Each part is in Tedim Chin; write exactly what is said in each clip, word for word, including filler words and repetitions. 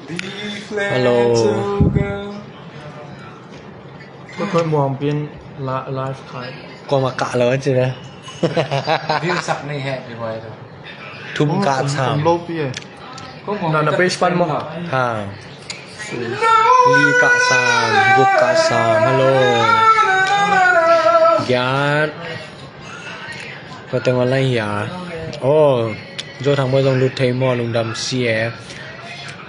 Hello. Koi koi muang pin la live khai. Kua ma kah lo ci ve. View sak nei he pi huai lo. Thum kah sam. Lo pi e. Na na page pan mo. Ha. Li kah sam, guk kah sam. Hello. Giat. Ko teng online hia. Oh, Zo Thang Boi zong lut thei maw, lungdam si e.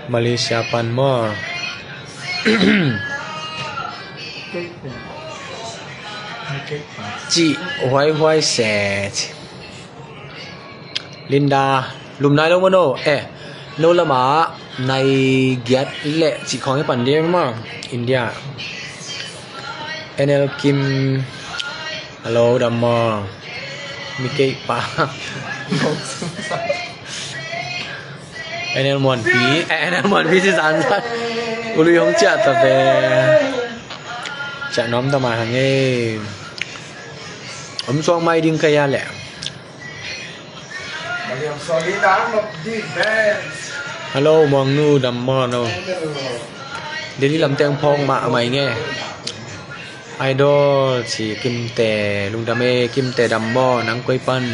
Malaysia pan maw. Ci huai huai se. Linda, lum nai lo maw no? Eh, no lama nai giat le cih khawng hi pan ding maw? India. N L Kim, hello, dam maw? Mi keih pa. N L Muan Pi, eh, N L Muan Pi si san san. U Lui hong ciah ta ve. Ciah nuam ta mai hang e. Om suak mai ding ka hia leh. Hello, Muang Nu, dam maw no? Delhi lam teng phawk mah mai nge. Idol ci Kimte, lungdam e, Kimte dam maw, nang koi pan.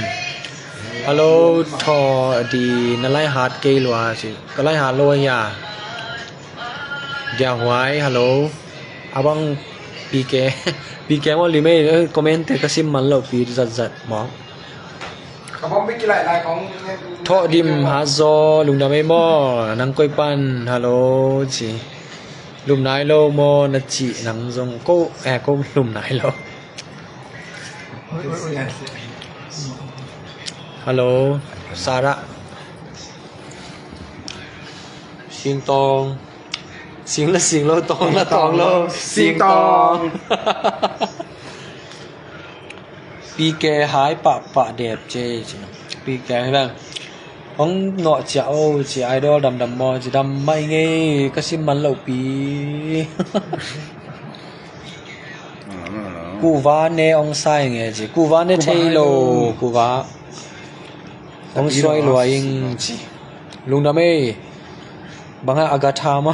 Hello, Thaw Di, na lai hat kei lua ci, ka lai hat lo hia. Dia Huai, hello. Abang P K, P K maw lim e, comment te ka sim man lo pi zat zat maw. Thawh Dim Hazaw, lungdam ei maw, nang koi pan, hello ci. Lum nai lo maw na cih nang zong ko, eh, ko lum nai lo. Hello, Sarah. Sing tawng. Sing la sing lo, tawng la tawng lo. Sing tawng. P K hai pah pah dep ce ci. P K hai bang. Hong nawh cia o ci, idol dam dam maw ci, dam mai ngei, ka sim man lo pi. Kuva ne hong sai nge ci. Kuva ne thei lo, kuva. Hong suai lua ing ci. Lungdam ei. Bang a Agatha maw.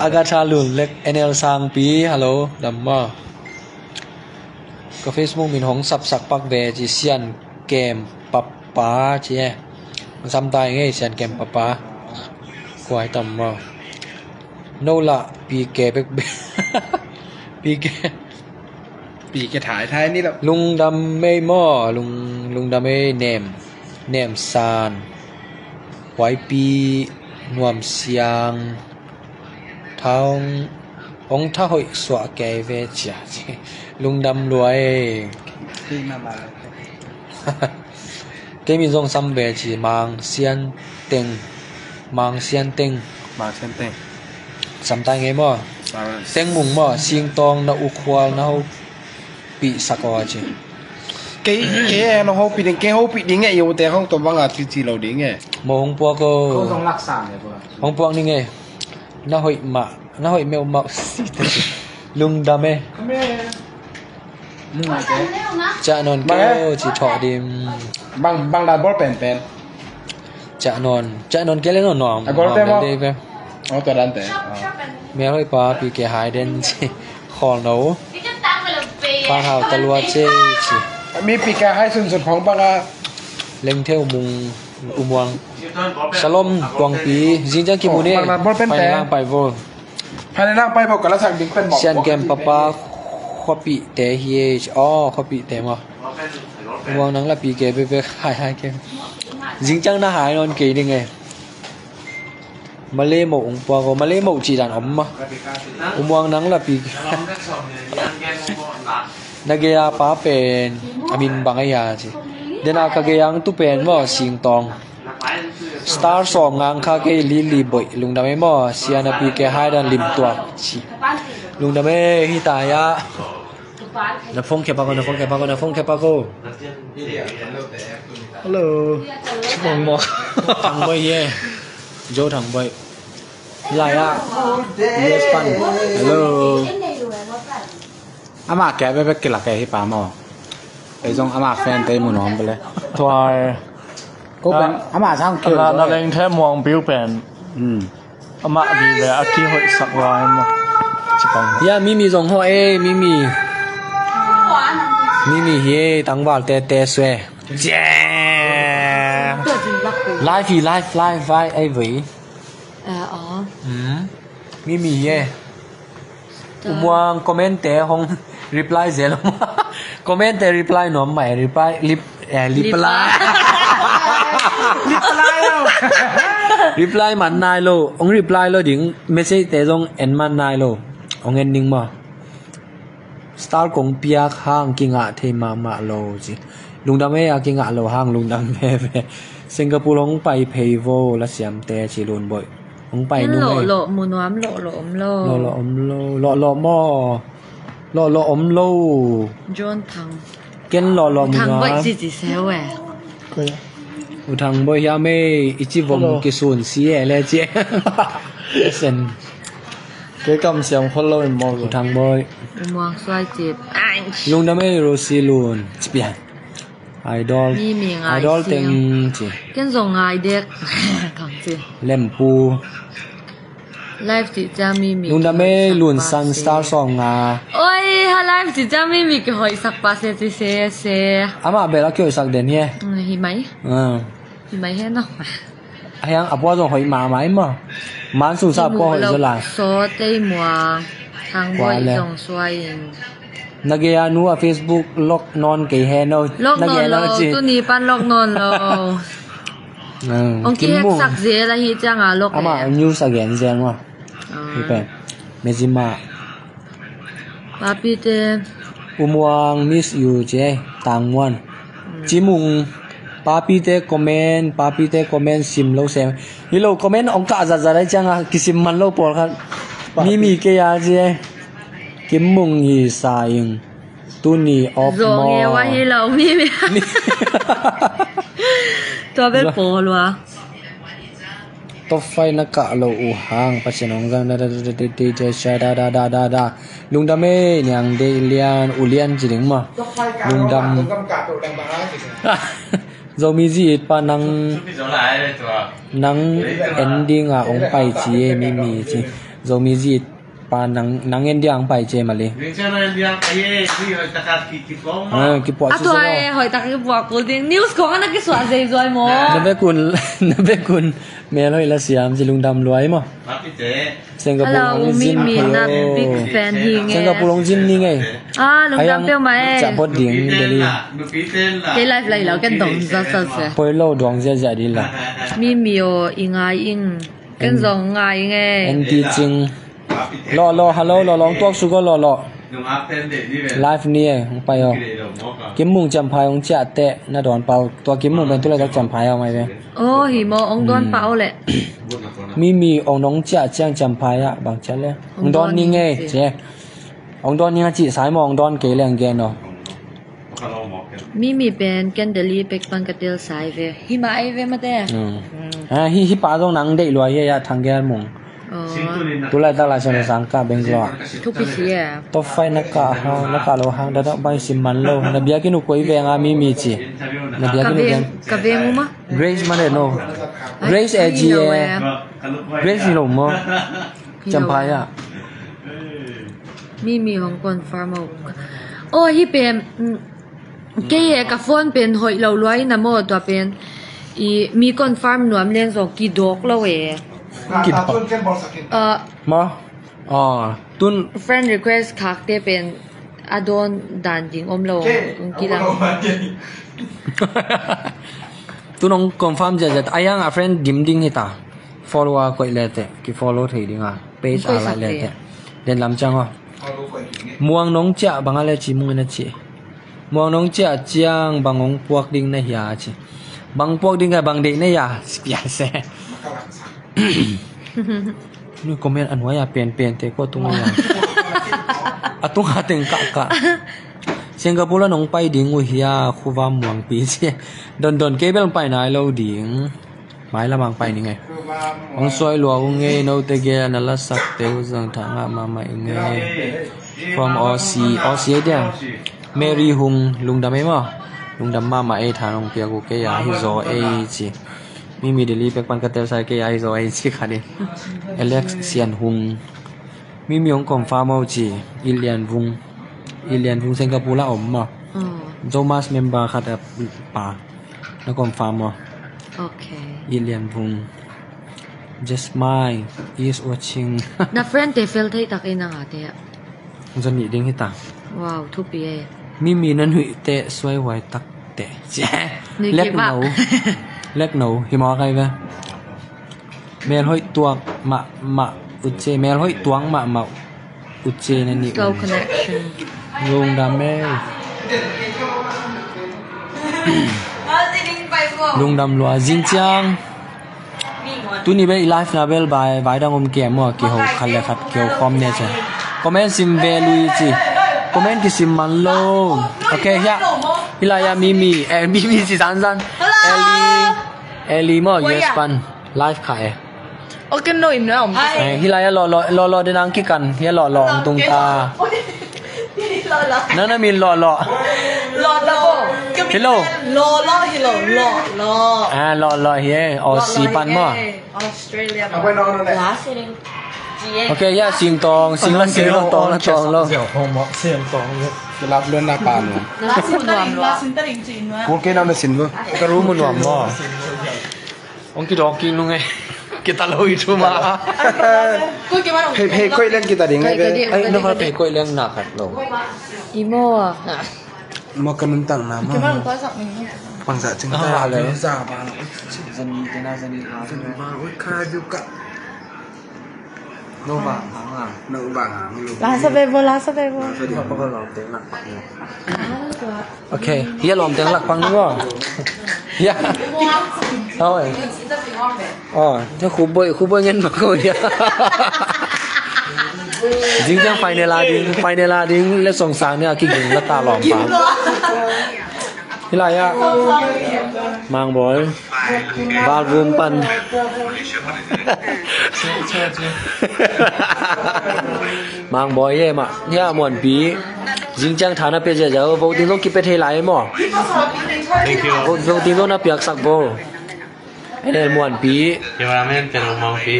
Agatha Lun Lek, N L Sangpi, hello, dam maw. Ka Facebook min hong sapsak pak ve ci, Sian Kem Papa ci e. Samtai ngei Sian Kem Papa. Kuai tam maw. No lah P K bek bek. P K. Pi ke thai thai ni lo. Lungdam ei maw, lung, lungdam ei nem, nem san. Huaipi nuam siang. Thang, ong tha hoih suah kei ve cia. Lungdam lua ei. Kei min zong sam ve ci, Mang Sian Teng. Mang Sian Teng. Mang Sian Teng. Sam tai ngei maw? Teng Mung maw? Sing tawng na ukhual na hopih sak aw ci. Kei, kei e na hopih ding, kei hopih ding e, yo te hong to bang a ci ci lo ding e. Mo hong puak o. Ko zong laksa ne bua. Hong puak ning e. Na hoih mah. Na hoih meuh mah si te ci. Lungdam e. Ciah nawn kei o ci Thawh Dim. Bang, bang dan ball pen pen. Ciah nawn, ciah nawn kei le nawn nuam. A gol te maw? Tua dan te. Mel hoih pa P K hai den ci. Khawl no. Pang hau ta lua ci ci. Mi P K hai sun sun khong bang a. Leng Theu Mung. U Muang. Shalom Kuangpi, zingciang kimu ni. Pai lang pai vo. Pai lang pai vo, ka la sak ding pen mawk. Sian Kem Papa, khuapihte hi e. Aw, khuapihte maw. U Muang nang la P K bekbek, hai hai kem. Zingciang na hai nawn kei ding e. Malay moh ung puak aw, Malay moh cih dan om maw. U Muang nang la P K. Na gei a pa pen a min bang a hia ci. Dena ka gei ang tu pen maw, Sing Tawng. Star sawm ngang kha kei, Lili Boih, lungdam ei maw, Sian a P K hai dan lim tuak ci. Lungdam ei, hi ta ya. Na phone khia pak o, na phone khia pak o, na phone khia pak o. Hello. Thang Boih ye. Zo Thang Boih. Lai a. U S pan. Hello. Ama kia bek bek kilak e hi pa maw. Ei zong ama fan te mu nuam bele. Tuai. Ko pen ama sang keu na, na leng the muang piu pen. Amah vive a kihoihsak lai maw? Ci pang. Ya, Mimi zong hawh e, Mimi. Mimi hi e, tangval tete sue. Live hi, live, live, live, ei vei. Mimi hi e. U Muang comment te hong reply zel lo. Comment te reply nuam mai, reply, lip, eh, reply. Reply lo. Reply man nai lo. Hong reply lo ding, message te zong en man nai lo. Hong en ding maw. Star kong piak hang kingah thei mahmah lo ci. Lungdam e, a kingah lo hang lungdam veve. Singapore hong pai phei vo, la siamte ci Lunboih. Hong pai nung e. Lawhlawh mu nuam, lawhlawh om lo. Lawhlawh om lo. Lawhlawh maw. Lawhlawh om lo. John Thang. Ken lawhlawh mu nuam. Thang Boih ci ci seu e. U Thang Boih hiam e, i ci vom kisun si e le ci. Sen. Kei kam siam khol lo in maw. U Thang Boih. U Muang Suai Cip. Lungdam e, Rosie Lun. Ci pian. Idol. Mimi ngai Idol siang. Teng ci. Ken zong ngai dek. Kam ci. Lempu. Live ci ciang Mimi. Lungdam e, Lun San Star sawng nga. Oi, ha live ci ciang Mimi kihoihsak pa se ci se se. Amah bel a kihoihsak den hi e. Mm, hi mai. Ah. Hi mai he no. Ahiang a pua zong hoih mahmah e maw. Man sung sa pua hoih zaw lai. Saw tei muang. Thang Boih zong suai in. Na gei a nu a Facebook lok nawn kei he no. Lok nawn lo, tuni pan lok nawn lo. Ong kiheksak zel ahi ciang a lok e. Amah news a gen zel maw. Hi pen. Mezima. Papi te. U Muang miss you ci e, Tang Muan. Ci Mung, papi te comment, papi te comment sim lo sem. Hi lo comment ong kah zatzat ai ciang a kisim man lo pawlkhat. Mimi kei a ci e. Kim Mung hi sa ing. Tuni off maw. Zong e wa hi lo Mimi. Tua bel pawl wa. Top five na kah lo uh hang, Pasian hong zang da da da da da da da da da da da. Lungdam e, Niang Dei Lian, U Lian ci ding maw. Lungdam. Zomi zi it pa nang, nang en ding a ong pai ci e, Mimi ci. Zomi zi it pa nang, nang en diang pai ce mali. Ah, kipuah a tua e, hoih tak kipuah kul ding. News kong ana kisuah zei zuai maw. Na bekun, na bekun. Mel hoih la siam ci Lungdam Luai maw. Singapore hong zin Mimi na big fan hi nge. Singapore hong zin ni nge. Ah, Lungdam peuh mah e. Cah bot ding Delhi. Kei live lai lo ken dong za sa se. Poi lo dong zia zia di la. Mimi o i ngai ing. Ken zong ngai nge. En ti cing. Lo lo, hello lo lo, tuak su go lo lo. Live ni e, hong pai o. Kim Mung Ciamphai hong ciah teh na dawn pau. Tua Kim Mung pen tu laitak Ciamphai a mai ve. Oh, hi maw, hong dawn pau le. Mimi hong nong ciah ciang Ciamphai a bang ciah le. Hong dawn ni nge ce. Hong dawn ni nga cih sai maw, hong dawn kei le hong gen o. Mimi pen ken Delhi pek pan ka tel sai ve. Hi mah ai ve mate. Hi, hi pa zong nang deih lua hi a, Thang Gel Mung. Tu laitak lai sian sang ka Bangalore. Thupi si e. Top five na kah hang, na kah lo hang, dadak bai sim man lo. Na biakinn uh koi veng a Mimi ci. Na biakinn uh veng. Ka veng uh ma. Grace mate no. Grace e ci e. Grace hi lo maw. Ciamphai a. Mimi hong confirm o. Oh, hi pen. Kei e ka phone pen hoih lo luai na maw tua pen. I mi confirm nuam leng zong kidawk lo e. Kidawk. Maw. Tun friend request khakte pen a dawn dan ding om lo. Kong kilang. Tun hong confirm ziahziah a hiang a friend dim ding hita. Follow a koih leteh kifollow thei ding a. Page a lai leteh. Den lam ciang aw. Muang nong ciah bang a le ci Mung in a ci. Muang nong ciah ciang bang hong puak ding na hia a ci. Bang puak ding a bang deih na hia. Spia se. Nui comment a nuai a penpen te ko tung a. A tung a teng kah kah. Singapore la nong pai ding uh hia khuvam muangpi ci. Dondon kei bel pai nai lo ding. Mai lamang pai ni ngei. Hong suai lua uh ngei, note gel na lasak te uh zang thah ngah mahmah i ngei. From Aussie, Aussie ei dia. Mary Hung, lungdam ei maw. Lungdam mahmah ei, than hong piak uh kei a hi zaw ei ci. Mimi Delhi pek pan ka tel sa kei ai zo ai ci khat in. Alex Sian Hung. Mimi hong confirm aw ci. Ilian Vung. Ilian Vung Singapore la om maw. Mm. Zomas member khat a pa. Na confirm aw. Okay. Ilian Vung. Just mine is watching. Na friend te fel thei tak in a nga te. Zan nih ding hi ta. Wow, thupi e. Mimi na nuih te suai huai tak te. Nuih kip ah. Lek no. Lek no. Hi maw kai ve. Mel hoih tuak mahmah uce. Mel hoih tuak mahmah uce na nih. Slow connection. Lungdam e. Lungdam lua. Zing ciang. Tuni bel i live na bel vai, vai dang om kem maw, kiho khat le khat kiho khawm ne ce. Comment sim ve lui ci. Comment kisim man lo. Ok, hiah. Hi lai ah Mimi, eh, Mimi ci zanzan. Hello. Ellie, Ellie maw, U S pan. Live kha e. Ok, no, im na om. Eh, hi lai ah lo lo, lo lo den ang kikan. Hiah lo lo ang tung ta. Nang na min Lawh Lawh. Lawh Lawh. Hello. Lawh Lawh hi lo, Lawh Lawh. Ah, Lawh Lawh hi e. Aussie pan maw. Australia. Ok, ya, sing tawng, sing la sing lo, tawng la tawng lo. Kilap lo na pa no. Kul ke na na sin lo. Ka ru mu nuam maw. Ong kidawk kik nung e. Kita lo i thu ma. Phei, phei koih leng kita ding e. Ai, no, phei koih leng na khat lo. Imo a. Ma ka nun tang na ma. Pangsa cing ta le. Zani te na zani ha. Zani ba oi ka ju ka. No ba hang a. No ba hang lo. La sa be bo, la sa be bo. La sa be bo. Ok, hiah lawmteng lak pang ni maw? Hiah. Aw, hiah khu boi, khu boi ngen bak ko hiah. Zing ciang final a ding, final a ding le song sang ni a kiging la ta lawm pang. Hi lai ah. Mang Bawi. Valvum pan. Mang Bawi e mah. Hiah Muanpi. Zing ciang tha na pia ziahziah. Voting zong kipia thei lai e maw? Thank you. Vote, voting zong na piaksak vo. Ene Muanpi. Cameraman pen Muanpi.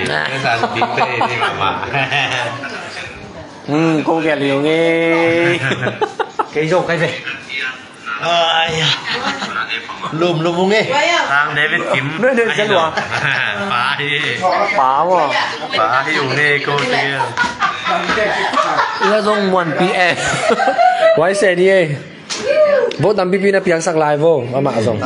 Nah. Kei sa ding pe ni mama. Hmm, ko gel liu nge. Kei zong kai ve. Ai ya. Lum lum ung e. Hang David Kim. Nuai nuai ka lua. Pa hi. Pa maw. Pa hi ung e ko te. Ina zong Muanpi e. Wai se ni e. Vote tampipi na piangsak lai vo. Amah zong.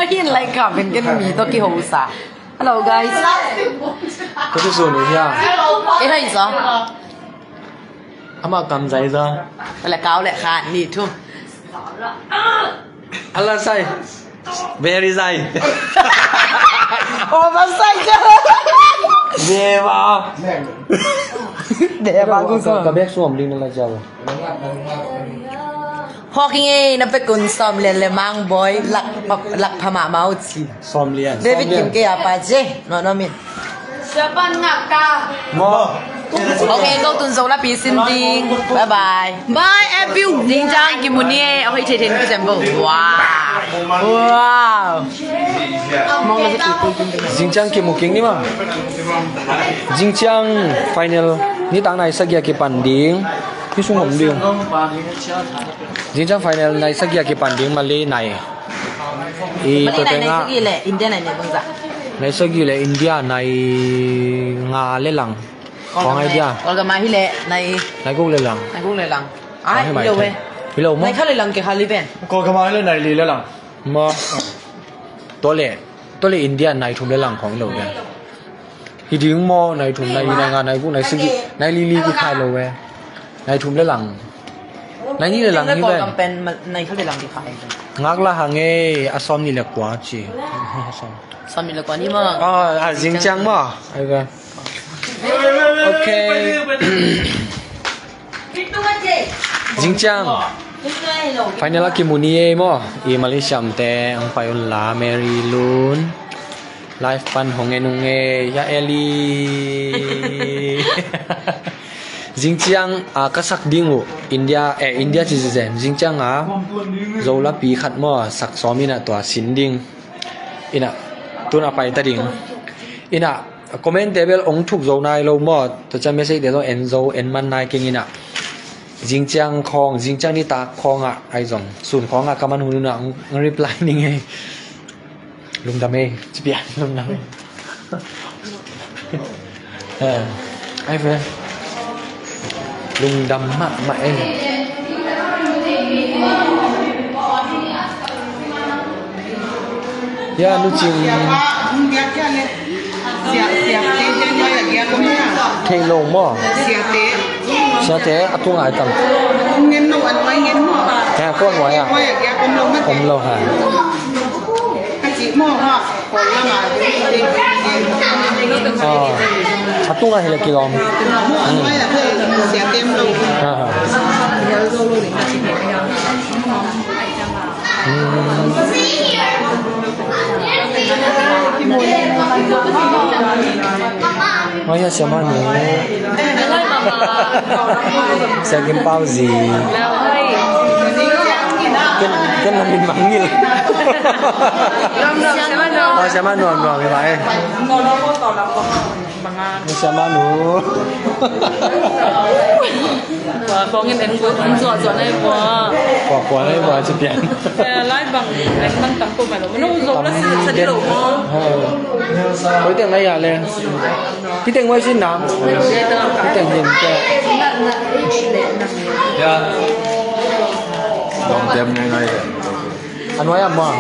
Hin lai ka ven ken mi to kihosa. Hello guys. Ko tu sun ni ya. E hai sa. Amah kam zai za. Pala kau le kha ni thu. Ala sai. Very sai. Oh, bang sai je. Deva. Deva ku sa. Ka bek suam ding na la jaw. Hawk ing ei, na pekun sawm lian le Mang Bawi lak, lak pha mahmah uh ci. Sawm lian. David Kim kei a pa je. No, no, min. Siapa ngak ka? Mo. Ok, ko tun zo la pi sin ding. Bye bye. Bye everyone. Zing ciang kimu ni e. Ok, thei thei ni kisem bo. Wow. Wow. Zing ciang kimu king ni ma. Zing ciang final. Ni tang nai sagih a kipan ding. Hi sung om ding. Zing ciang final nai sagih a kipan ding mah le nai. I mali to nai, te nai nga. Sagih le India nai nai bangza. Nai sagih le India nai nga le lang. Khawng ai dia. Kawlgam a hi le nai. Nai guk le lang. Nai guk le lang. Ai, hi lo ve. Hi lo mo. Nai kha le lang ke kha li ven. Kawlgam a hi le nai li le lang. Mo. To le. To le India nai thum le lang khawng hi lo ve. Hi ding maw, nai thum, nai li, nai nga, nai guk, nai sagih, nai li li kikhai lo ve. Nai thum le lang. Nai nih le lang hi ve. Ngak la hang e, a sawm nih le kua ci. Sawm nih le kua ni maw. Ah, ah, zing ciang maw. Ai ve. Ok. Zing ciang. Final a kimu ni e maw. I Malaysia te ang pai un la Mary Lun. Live pan hong en ung e, ya Eli. Zingciang a ka sak ding uh India, eh, India ci zen. Zingciang a Zolapi khat maw sak sawm in ah tua sin ding. In ah tun a pai ta ding. In ah comment te bel ong thuk zo nai lo maw. Tua ciang message te zong en zo, en man nai keng in ah. Zingciang khawng, zingciang nitak khawng ah, ai zong sun khawng ah ka man hun un ah ong reply ning ei. Lungdam ei, ci pian, lungdam ei. Eh, ai fe. Lungdam mahmah ei. Ya, nu cing. Thei lo maw? Siate, a tung ai tam. He, kuan wai ah. Om lo ha. Ah, a tung ai hi le kilawm. Hmm. Ha, ha. Hmm. Oi, a siamah nu. Sia Kim Pau zi. Ken, ken na min mangil. Oi, siamah nu, nuam hi mah eh. Ni siamah nu. Tua kong in en kua, en zuahzuah na hi kua. Kua kua na hi kua ci pian. Eh, lai bang en bang tam ko mai lo. No zo la si sa di lo mo. Koi teng ngai ya le. Pi teng wai sin na. Pi teng hin te. Ya. Dong tem ngai ngai. A nuai ah maw?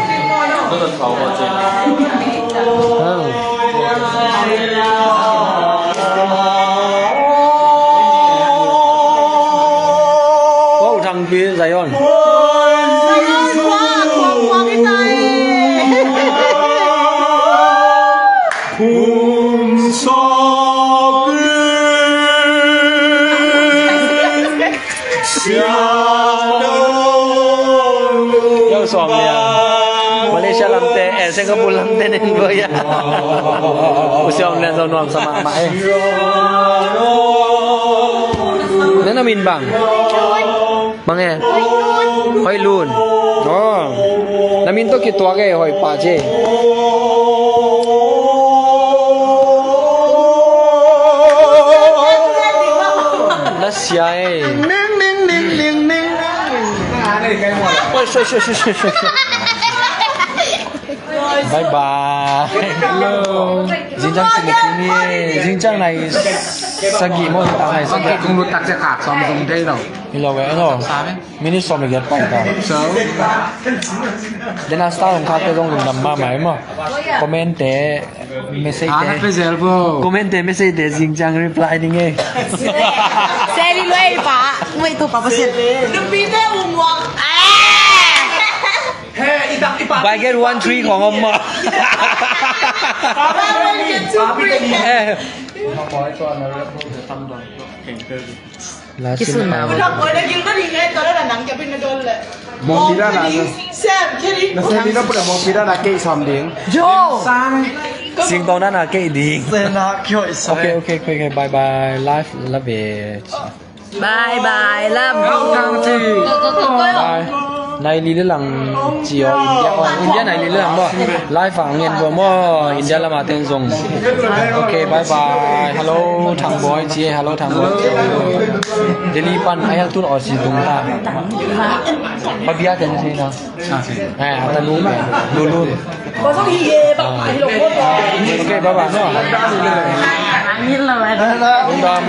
Ko Thangpi Zion. Phun sawk. Yo, suam lia. Malaysia lamte, eh, Singapore lamte nen bo ya. U Siam Lian zong nuam sa mahmah eh. Nen a min bang? Bang eh? Hoih Lun. Oh. Na min tawh kituak eh, hoih pah ci. Na sia eh. Ning, ning, ning, ning, ning. Oi, soi, soi, soi, soi, soi. Bye bye. Hello. Zingciang sini kini. Zingciang nai sagih maw, zingciang nai sagih. Kung lutak sia kak sawm zong thei lo. Hi lo eh, no. Minute sawm le giat pai ta. So. Den a star hong khakte zong lungdam mahmah maw. Comment te, message te. Comment te, message te zingciang reply ding eh. Seli lo ei pa. Wait to pa pa sel. Lupite umuak. Buy get one three khong om maw. Buy one get two free. Eh. Kisun na. Mawpi dan a, na seli na pura mawpi dan a kei sawm ding. Jo. Singtong dan a kei ding. Okay, okay, okay, okay. Bye bye. Live, love it. Bye bye, love you. Bye. Nai li le lang ci aw, India aw, India nai li le lang maw. Live a ngen bo maw, India lam a teng zong. Okay, bye bye. Hello Thang Boy ci, hello Thang Boy. Delhi pan ai hal tun aw si tung ta. Pa bia ten si na. Eh, a ta nu pen. Nu lu. Okay, bye bye. No. Lungdam.